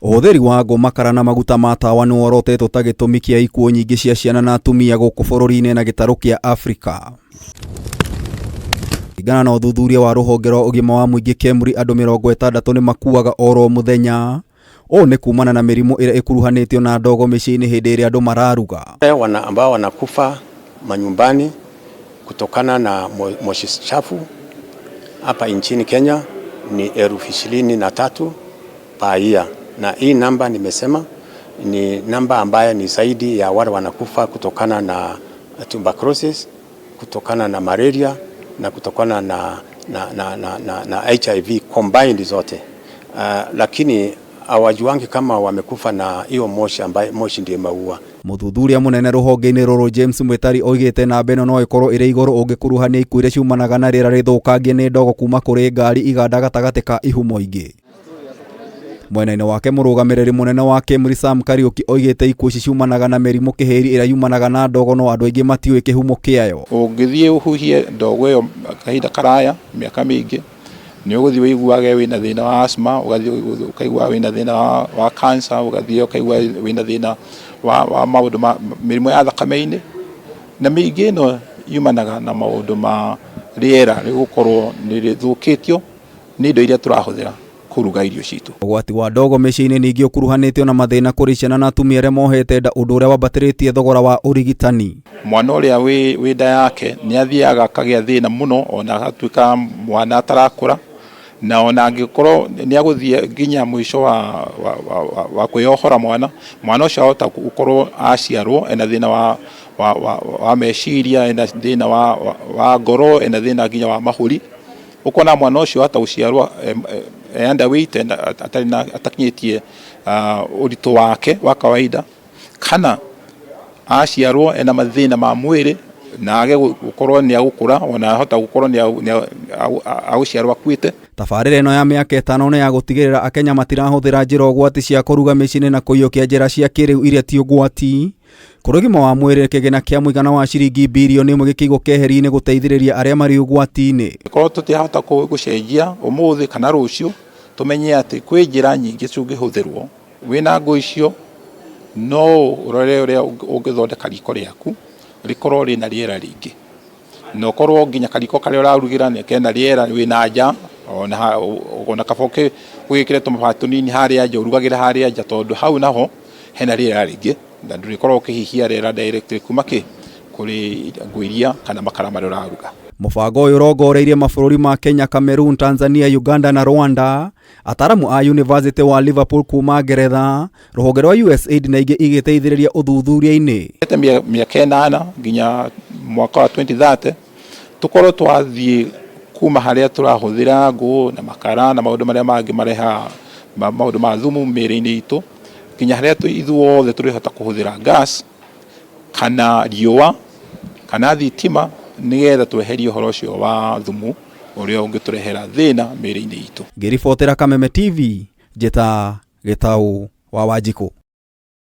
Ũhũthĩri wa ngũ, makara na maguta ma tawa nĩ worotetwo ta gĩtũmi kĩa ikuũ nyingĩ cia ciana na atumia gũkũ bũrũri-inĩ na gĩtarũ kĩa Afrika. Kũringana na ũthuthuria wa rũhonge rwa ũgima wa mũingĩ KEMRI, andũ 60 nĩ makuaga oro mũthenya. Ũũ nĩ kumana na mĩrimũ ĩrĩa ĩkuruhanĩtio na ndogo mĩciĩ-inĩ hĩndĩ ĩrĩa andũ mararuga. Wana ambao wanakufa manyumbani kutokana na moshi chafu hapa nchini Kenya ni 23,000 per year, na hii namba nimesema ni namba ambayo ni zaidi ya wale wanakufa kutokana na tuberculosis, kutokana na malaria na kutokana na HIV combined zote. Lakini hawajuangi kama wamekufa na hiyo moshi ambayo moshi ndio imeua. Mũthuthuria mũnene rũhonge-inĩ rũrũ James Mwĩtari oigĩte namba ĩno no ĩkorwo ĩrĩ igũrũ ũngĩkuruhania ikuũ iria ciumanaga na rĩera rĩthũkangie nĩ ndogo kuma kũrĩ ngari, iganda gatagatĩ ka ihumo ingĩ. Mwena-inĩ wake mũrũgamĩrĩri mũnene wa KEMRI Sam Kariuki oigĩte ikuũ ici ciumanaga na mĩrimũ kĩhĩri ĩrĩa yumanaga na ndogo no andũ aingĩ matiũĩ kĩhumo kĩayo. Ũngĩthiĩ ũhuhie ndogo ĩyo kahinda karaya mĩaka mĩingĩ, nĩ ũgũthiĩ ũiguage wĩna thĩna wa asthma, ũgathiĩ ũkaigua wĩna thĩna wa cancer, ũgathiĩ ũkaigua wĩna thĩna wa maũndũ ma mĩrimũ ya thakame-inĩ, na mĩingĩ ĩno yumanaga na maũndũ ma rĩera rĩgũkorwo nĩ rĩthũkĩtio nĩ indo iria tũrahũthĩra kũruga irio citũ. Ũgwati wa ndogo mĩciĩ-inĩ ningĩ ũkuruhanĩtio na mathĩna kũrĩ ciana na atumia arĩa mohete nda, ũndũ ũrĩa wambatĩrĩtie thogora wa ũrigitani. Mwana ũrĩa wĩ nda yake nĩ athiaga akagĩa thĩna mũno, ona agatuĩka mwana atarakũra, na ona angĩkorwo nĩ agũthiĩ nginya mũico wa kwĩyohora mwana, mwana ũcio ahota gũkorwo aciarwo ena thĩna wa meciria, ena thĩna wa ngoro, ena thĩna nginya wa mahũri. Ũkona mwana ũcio ahota gũciarwo underweight, atarĩ na atakinyĩtie ũritũ wake wa kawaida, kana aciarwo ena mathĩna ma mwĩrĩ na age gũkorwo nĩ agũkũra, ona ahota gũkorwo nĩ agũciarwo akuĩte. Tabarĩra ĩno ya mĩaka 5 nĩ ya gũtigĩrĩra Akenya matirahũthĩra njĩra ũgwati cia kũruga mĩciĩ-inĩ na kũiyũkia njĩra cia kĩrĩu iria ti ũgwati. Kũrĩ ũgima wa mwĩrĩ kĩgĩna kĩa mũigana wa ciringi birioni 1 gĩkĩigwo keheri-inĩ gũteithĩrĩria arĩa marĩ ũgwati-inĩ. Korwo tũtirahota gũcenjia ũmũthĩ kana rũciũ, tũmenye atĩ kwĩ njĩra nyingĩ cingĩhũthĩrwo. Wĩna ngũ icio no ũrore ũrĩa ũngĩthondeka riko rĩaku rĩkorwo rĩna rĩera rĩingĩ, na ũkorwo nginya kariko karĩa ũrarugĩra nĩ kena rĩera, wĩna nja, ona kaba ũgĩkĩre tũmabati tũnini harĩa nja, ũrugagĩre harĩa nja, tondũ hau naho hena rĩera rĩingĩ na ndũrĩkorwo ũkĩhihia rĩera directly kuma kĩ kũrĩ ngũ iria kana makara marĩa ũraruga. Mũbango ũyũ ũrongoreirie mabũrũri ma Kenya, Cameroon, Tanzania, Uganda na Rwanda. Ataramu a University wa Liverpool kuma Ngeretha, rũhonge rwa USAID na ingĩ igĩteithĩrĩria ũthuthuria-inĩ. Mĩaka 8 nginya mwaka wa 2030 tũkorwo twathiĩ kuma harĩa tũrahũthĩra ngũ na makara na maũndũ marĩa mangĩ marehaga maũndũ ma thumu mĩĩrĩ-inĩ itũ, nginya harĩa ithuothe tũrĩhota kũhũthĩra gas kana riũa kana thitima, nĩgetha tweherie ũhoro ũcio wa thumu ũrĩa ũngĩtũrehera thĩna mĩĩrĩ-inĩ itũ. Ngĩribotera Kameme TV, njĩta Gĩtaũ wa Wanjikũ.